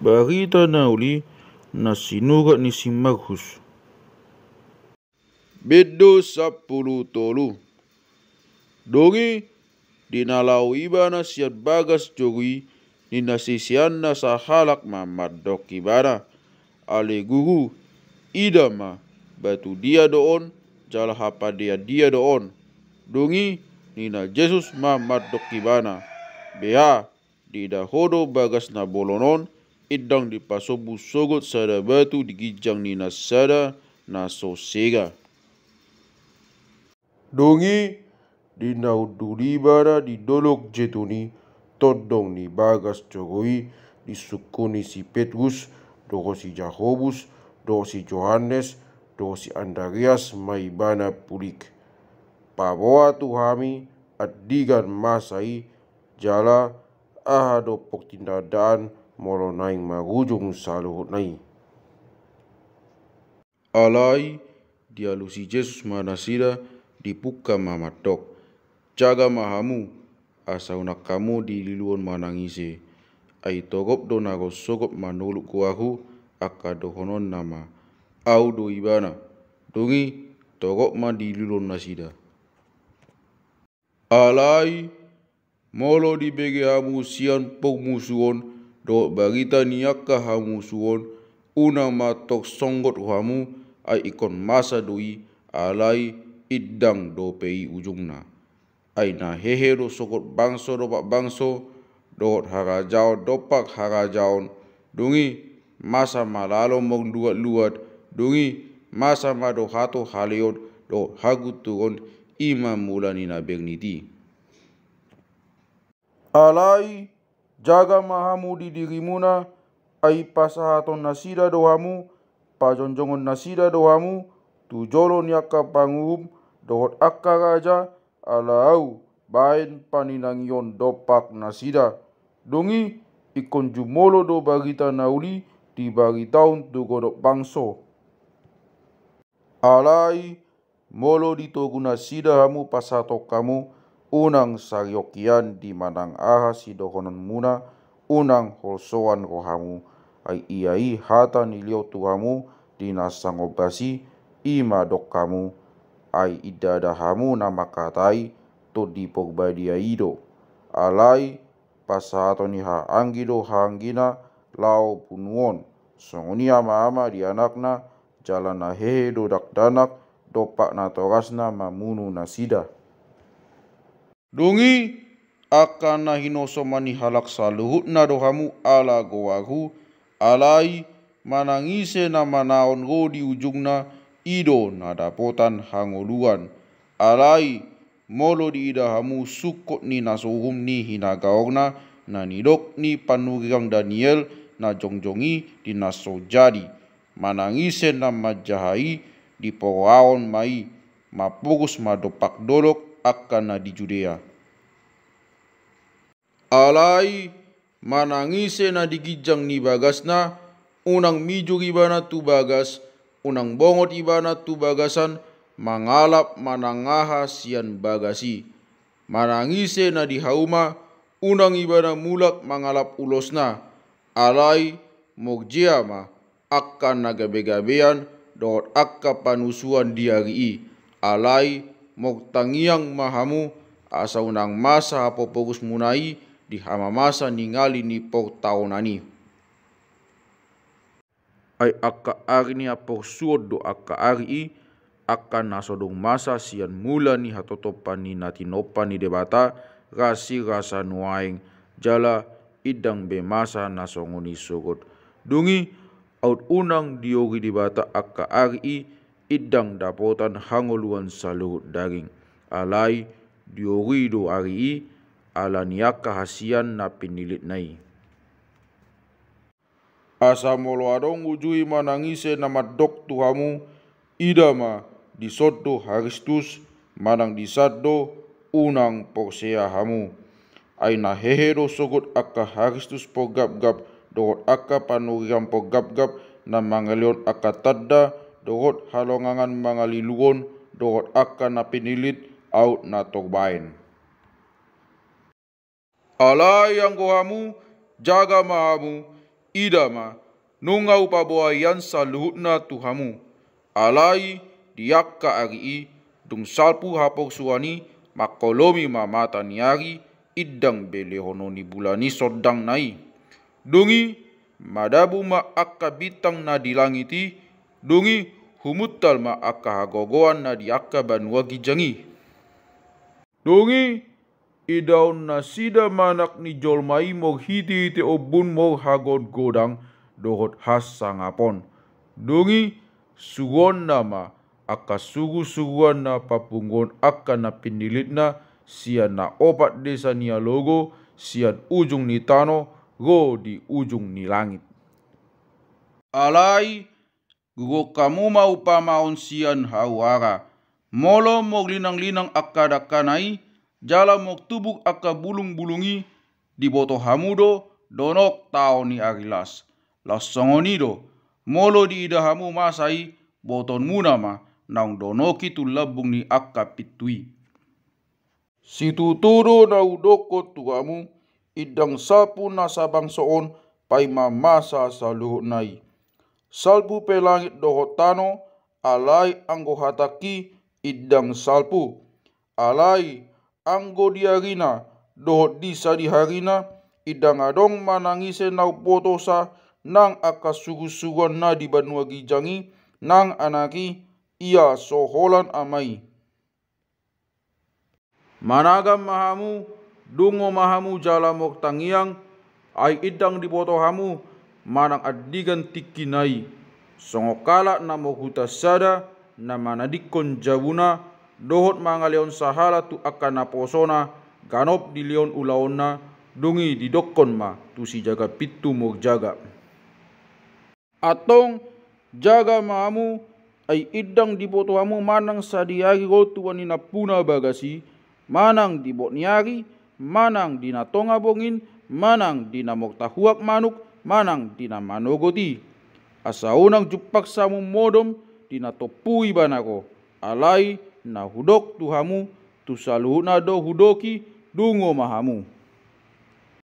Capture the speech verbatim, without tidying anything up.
Barita na uli na sinurat ni si Markus. Bindu sampulu tolu. Dung i, di na laho ibana sian bagas joro i, ninna siseanna sahalak ma mandok ibana: Ale Guru, ida ma, batu dia do on, jala hapandean dia do on? Dung i, ninna Jesus ma mandok ibana: Beha, diida ho do bagas na bolon on, indang dipasombu sogot sada batu di ginjang ni na sada na so sega. Dung i, di na hundul ibana di Dolok Jetun i, tondong ni bagas joro i, disungkuni si Petrus, dohot si Jakobus, dohot si Johannes, dohot si Andreas ma ibana pulik. Paboa tu hami andigan masa i, jala aha do portindandaan molo naeng marujung saluhutna i. Alai dialusi Jesus ma nasida, dipungka ma mandok: Jaga ma hamu, asa unang hamu dililuhon manang ise. Ai torop do na ro sogot manoluk goarhu, angka dohononna ma: Ahu do ibana. Dung i, torop ma dililuhon nasida. Alai molo dibege hamu sian pormusuon dohot barita ni angka hamusuon, unang ma tong songgot rohamu, ai ingkon masa do i, alai indang dope i ujungna. Ai na hehe do sogot bangso dompak bangso, dohot harajaon dompak harajaon. Dung i, masa ma lalo marluatluat. Dung i, masa ma do hato haleon dohot hagunturon. I ma mula ni na bernit i. Alai jaga ma hamu di dirimuna, ai pasahaton nasida do hamu, pajonjongon nasida do hamu tu jolo ni angka panguhum dohot angka raja, ala ahu baen paninangion dompak nasida. Dung i, ingkon jumolo do barita na uli dibaritahon tu godang bangso. Alai molo ditogu nasida hamu pasahaton hamu, unang sariongkian di manang aha sidohononmuna, unang holsoan rohamu. Ai ia i hata nilehon tu hamu di na sangombas i, i ma dok hamu. Ai indada hamu na mangkatai Tondi Porbadia i do. Alai pasahaton ni haanggi do haanggina laho bunuon, songon i amaama di anakna, jala na hehe do dakdanak dompak natorasna mamunu nasida. Dung i, angka na hinosoman ni halak saluhutna do hamu ala goarhu. Alai manang ise na manaon ro di ujungna, i do na dapotan hangoluan. Alai molo diida hamu sungkot ni na so uhum ni hinagaorna, na nidok ni panurirang Daniel na jongjong i di na so jadi, manang ise na manjaha i, diporoaon ma i, mampogos ma dompak dolok angka na di Judea. Alai manang ise na di ginjang ni bagasna, unang mijur ibana tu bagas, unang bongot ibana tu bagasan mangalap manang aha sian bagas i. Manang ise na di hauma, unang ibana mulak mangalap ulosna. Alai morjea ma angka na gabegabean dohot angka panusuan di ari i. Alai mortangiang ma hamu, asa unang masa haporpogosmuna i di hamamasa ni ngali ni portaonan i. Ai angka ari ni haporsuon do angka ari i, angka na so dung masa sian mula ni hatotopan ni na tinompa ni Debata rasirasa nuaeng, jala indang be masa na songon i sogot. Dung i, aut unang diori Debata angka ari i, indang dapotan hangoluan saluhut daging. Alai diori do ari i ala ni angka hasian na pinillitna i. Asa molo adong uju i manang ise na mandok tu hamu, ida ma, dison do Kristus, manang disan do, unang porsea hamu. Ai na hehe do sogot angka Kristus porgapgap dohot angka panurirang porgapgap na mangalehon angka tanda dohot halongangan mangaliluhon dohot angka na pinillit aut na torbaen. Alai anggo hamu, jaga ma hamu, Ida ma, nunga hupaboa hian saluhutna tu hamu. Alai di angka ari i, dung salpu haporsuan i, mangkolomi ma mata ni ari, indang be lehonon ni bulan i sondangna i. Dung i, madabu ma angka bintang na di langit i, dung i, humuntal ma angka hagogoan na di angka banua ginjang i. Dung i, idaon nasida ma Anak ni jolma i marhitehite ombun marhagodgodang dohot hasangapon. Dung i, suruonna ma angka surusuruan na papunguhon angka na pinillitna sian na opat desa ni alogo, sian ujung ni tano ro di ujung ni langit. Alai, gokhon hamu ma umpamaon sian hauhara. Molo marlinanglinang angka dangkana i, jala martubur angka bulungbulung i, diboto hamu do donok tao ni ari las. Laos songon i do, molo diida hamu masa i, botoonmuna ma naung donok i tu lambung ni angka pintu i. Situtu do na hudokkon tu hamu, indang salpu na sabangso on paima masa saluhutna i. Salpu pe langit dohot tano, alai anggo hatangki, indang salpu. Alai anggo di arina dohot di sadiharina, indang adong manang ise na umbotosa nang angka surusuruan na di banua ginjang i, nang Anak i, ia so holan Ama i. Managam ma hamu, dungo ma hamu jala martangiang, ai indang diboto hamu manang andigan tingkina i. Songon halak na marhuta sada, na manadingkon jabuna, dohot mangalehon sahala tu angka naposona, ganup dilehon ulaonna, dung i didokkon ma tu sijaga pintu marjaga. Antong, jaga ma hamu, ai indang diboto hamu manang sadihari ro tuan ni nampuna bagas i, manang di bot ni ari, manang di na tonga borngin, manang di na martahuak manuk, manang di na manogot i. Asa unang jumpangsa hamu modom di na tompu ibana ro, alai na hudok tu hamu, tu saluhutna do hudok i, dungo ma hamu.